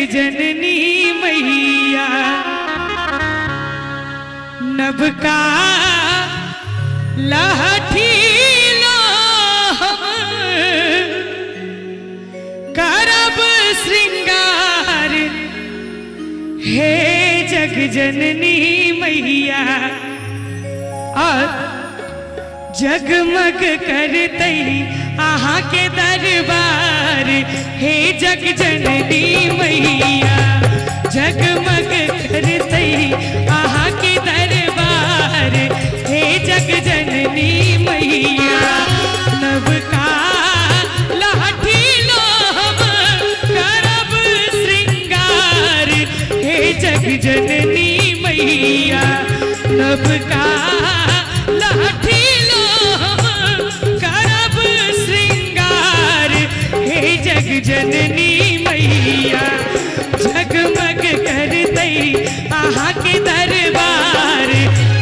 जननी मैया नबका लहठी करब श्रृंगार हे जग जननी मैया और जगमग करतई अहाँ के दरबार हे जग जननी मैया जगमग करतई अहाँ के दरबार हे जग जननी मैया नवका लाठी लोहब करब श्रृंगार हे जग जननी मैया नवका लाठी करब श्रृंगार हे जग जननी मैया जगमग करतई अहाँ के दरबार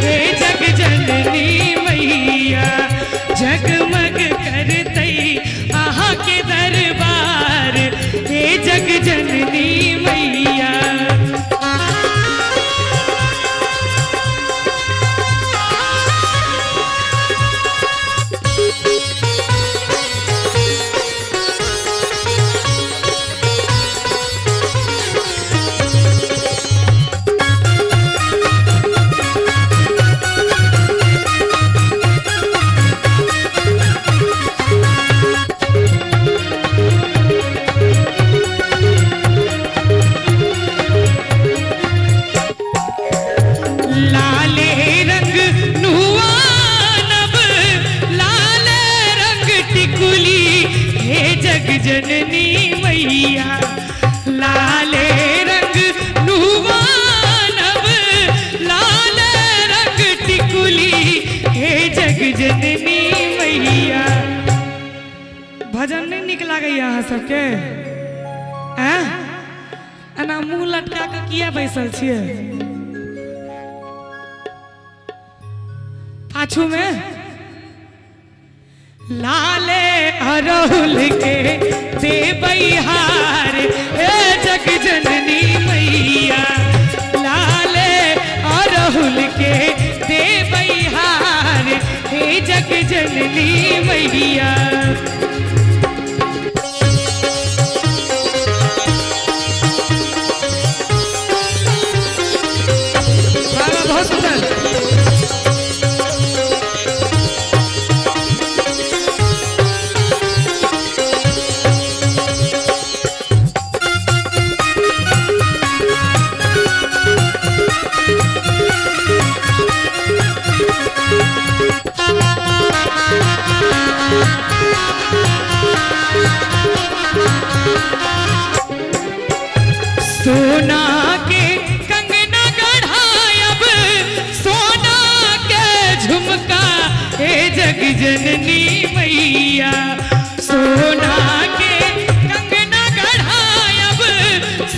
हे जग जननी मैया जगमग करतई अहाँ के दरबार हे जग जननी मैया। लाले रंग नुआनब लाल रंग टिकुली हे जग जननी मैया लाले रंग नुआनब लाल रंग टिकुली हे जग जननी मैया। भजन नहीं निक लागैया अहाँ सबके? एना मुँह लटका के किया बैसल छियै? पाछू में लाले अरहुल के देबै हार हे जग जननी मैया लाले अरहुल के देबै हार हे जग जननी मैया। बहुत सुंदर। सोना के कंगना गढ़ायब सोना के झुमका हे जग जननी मैया सोना के कंगना गढ़ायब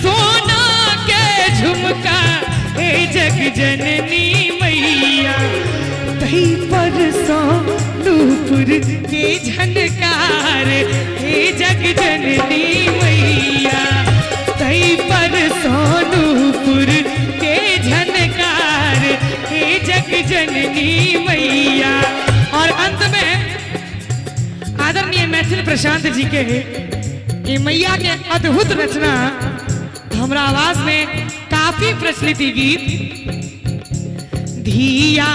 सोना के झुमका हे जग जननी मैया तही पर सोनूपुर के झनकार हे जग जननी मैया तई पर सोनूपुर के झनकार हे जग जननी मैया। और अंत में आदरणीय मैथिल प्रशांत जी के ये मैया के अद्भुत रचना हमरा आवाज में काफी प्रचलित गीत धिया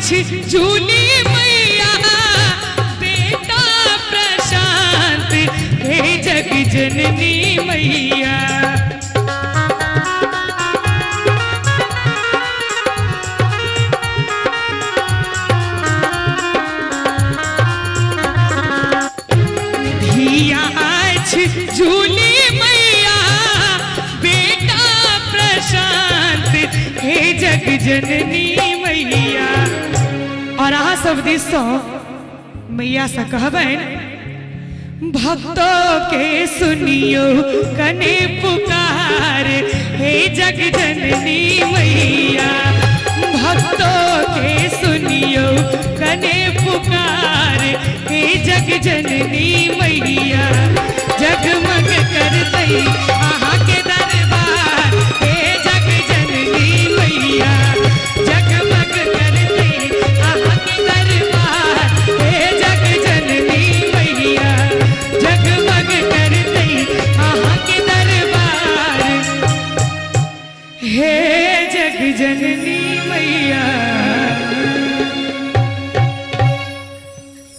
झूली मैया बेटा प्रशांत हे जग जननी मैया। धिया झूली मैया बेटा प्रशांत हे जग जननी मैया। और अहाँ सब दिससँ मैया से कहबनि भक्तों के सुनियो कने पुकार हे जग जननी मैया भक्तों के सुनियो कने पुकार हे जग जननी मैया जगमग करतई अहाँ के दरबार। जननी।